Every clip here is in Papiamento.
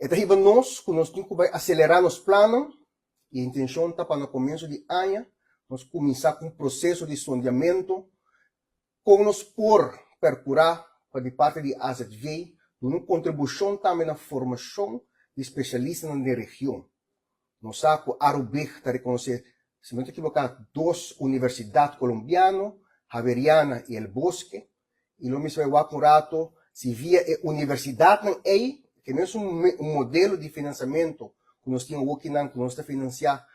E ta hiba nos ku nos tin ku bai aselerá nos plannan i e intenshon ta pa na komienso di aña nos kuminsá ku un proseso di sondeamentu kon nos por perkurá pa di parti di AZV duna un kontribushon tambe na formashon di spesialistanan den region. Nos sa ku Arubig ta rekonosé, si mi no ta ekiboká, dos universidat kolombiano, Javeriana i El Bosque, i lo mester bai wak un rato si via e universidatnan ei, ke no es un modelo di finansamentu ku nos tin awokinan ku nos ta finansiá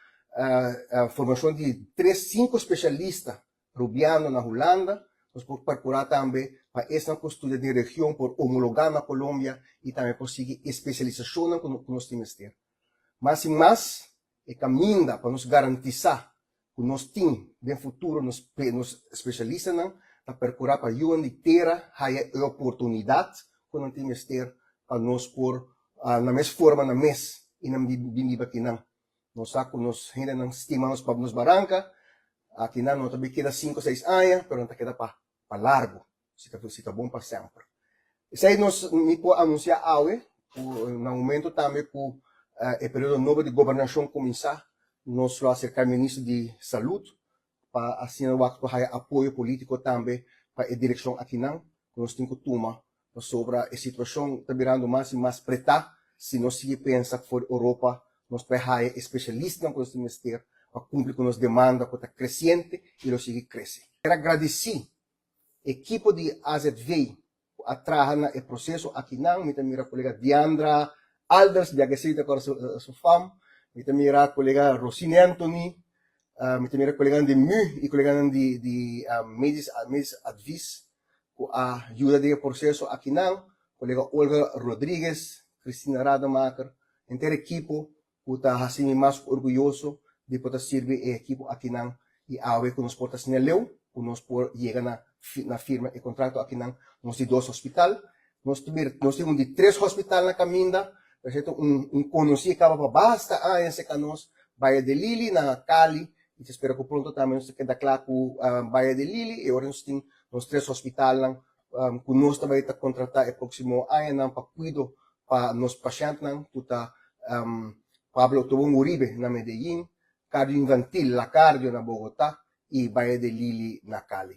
formashon di tres, sinku spesialista rubiano na Hulanda, nos por perkurá tambe pa esnan ku studia den region por homologá na Colombia i tambe por sigui e spesialisashonnan ku nos tin mester. Mas i mas e kaminda pa nos garantisá ku nos tin den futuro nos nos spesialistanan ta perkurá pa yunan di tera haya e oportunidat ku nan tin mester pa nos por nan mes forma nan mes i nan bin biba akinan. Nos sa ku nos hendenan stima nos nos baranka, akinan no ta bin keda sinku seis aña pero nan ta keda pa pa largu. Si ta si ta bon pa semper. Esei nos mi por anunsiá awe ku na momento tambe ku e periodo nobo di gobernashon kuminsá nos lo aserká minister di salud pa asina wak por haya apoyo polítiko tambe pa e direkshon akinan ku nos tin ku tuma pasobra e situashon ta birando mas i mas pretá si nos sigui pensa ku for di Oropa nos por haya e spesialistanan ku nos tin mester pa kumpli ku nos demanda ku ta kresiente i lo sigui krese. Kier a gradisí Ekipo di AZV ku a traha na e proseso akinan, mi ta mira kolega Diandra Alders, bia ke si ta kòrda su fam, mi ta mira kolega Rosine Anthony, mi ta mira koleganan di mu i koleganan di di Medisch Medisch Advies ku a yuda den e proseso akinan, kolega Olga Rodriguez, Christina Rademaker, henter ekipo ku ta hasi mi mas ku orguyoso di por ta sirbi e ekipo akinan i awe ku nos por ta asina leu ku nos por yega na na firma e kontrato akinan nos di dos hospital. Nos ta mira nos tin un di tres hospital na kaminda, por sierto un un konosí kaba pa basta aña serka nos, Valle de Lili na Cali i ta spera ku pronto tambe nos ta keda kla ku Valle de Lili i ora nos tin nos tres hospitalnan ku nos ta bai ta kontratá e próksimo añanan pa kuido pa nos pashèntnan ku ta Pablo Tobón Uribe na Medellín, Cardio Infantil La Cardio na Bogotá i Valle de Lili na Cali.